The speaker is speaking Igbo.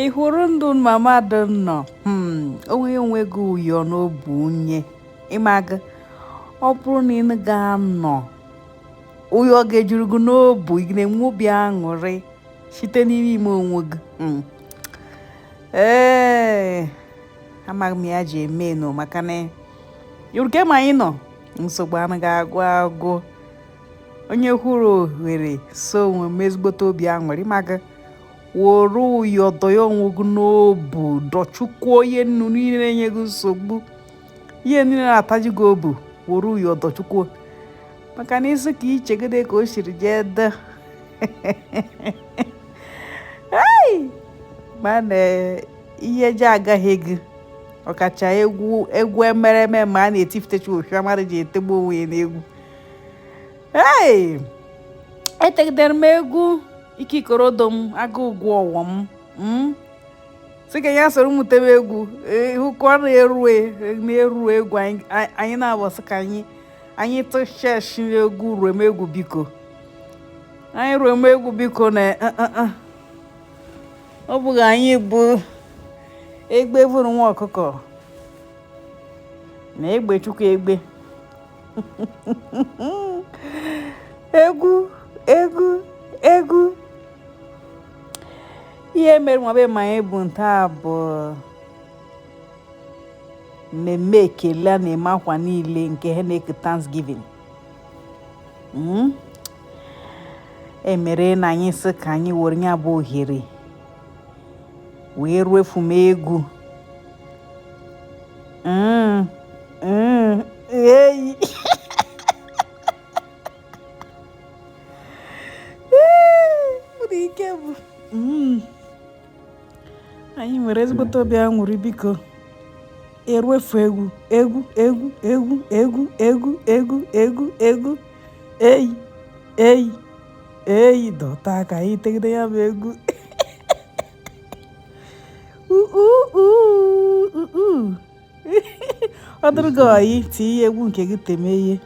Ị hụrụ ndụ mmadụ nọ, onwe onwe gị ụyọ n'obu unye ịmaga. Ọ bụrụ na ị ga-anọ ụyọ ga-ejuru gị n'obu, ị na-enwe obi aṅụrị site n'ime ime onwe gị. Ee, amaghị m ya ji eme nọ maka na yoruke ma anyị nọ nsogbu anaghị agwụ agwụ. Onye hụrụ ohere so onwe m ezigbote obi aṅụrị maka were ụyọ dọya onwe gị n'obu, dọchukwuo ihe nnu niile na-enye gị nsogbu, ihe niile na-ataji gị obu, were ụyọ dọchukwuo maka na isi ka ichegide ka o siri jee de. Mana ihe ji agaghị gị, ọkacha egwu egwu emereme ma a na-etifụtacha ofia mmadụ ji etegbu onwe ya n'egwu. Ee, etegidere m egwu ike ikorodo m, agụụ gwụ ọwọ m, sị ka ya soro m tebe egwu hụkwa na-eru na-eru egwu anyị na-abọsị ka anyị tụshesh egwu ruo m egwu biko, anyị ruo m egwu biko. Na ọ bụghị anyị bụ egbe bụrụ nwa ọkụkọ na egbe chukwu egbe. Egwu egwu egwu ihe mere nwa be ma anyị bụ nta bụ mmemme ekele a na-eme akwa niile nke ha na-eke Thanksgiving. Emere na anyị sị ka anyị were ya bụ ohere wee ruefu m egwu. Eyi ike bụ anyị nwere ezigbote obi aṅụrị biko. Eruefu egwu egwu egwu egwu egwu egwu egwu egwu egwu eyi eyi eyi dọta ka anyị tegide ya bụ egwu. Ọ dịrị gị oyi, tinye egwu nke gị teme ihe.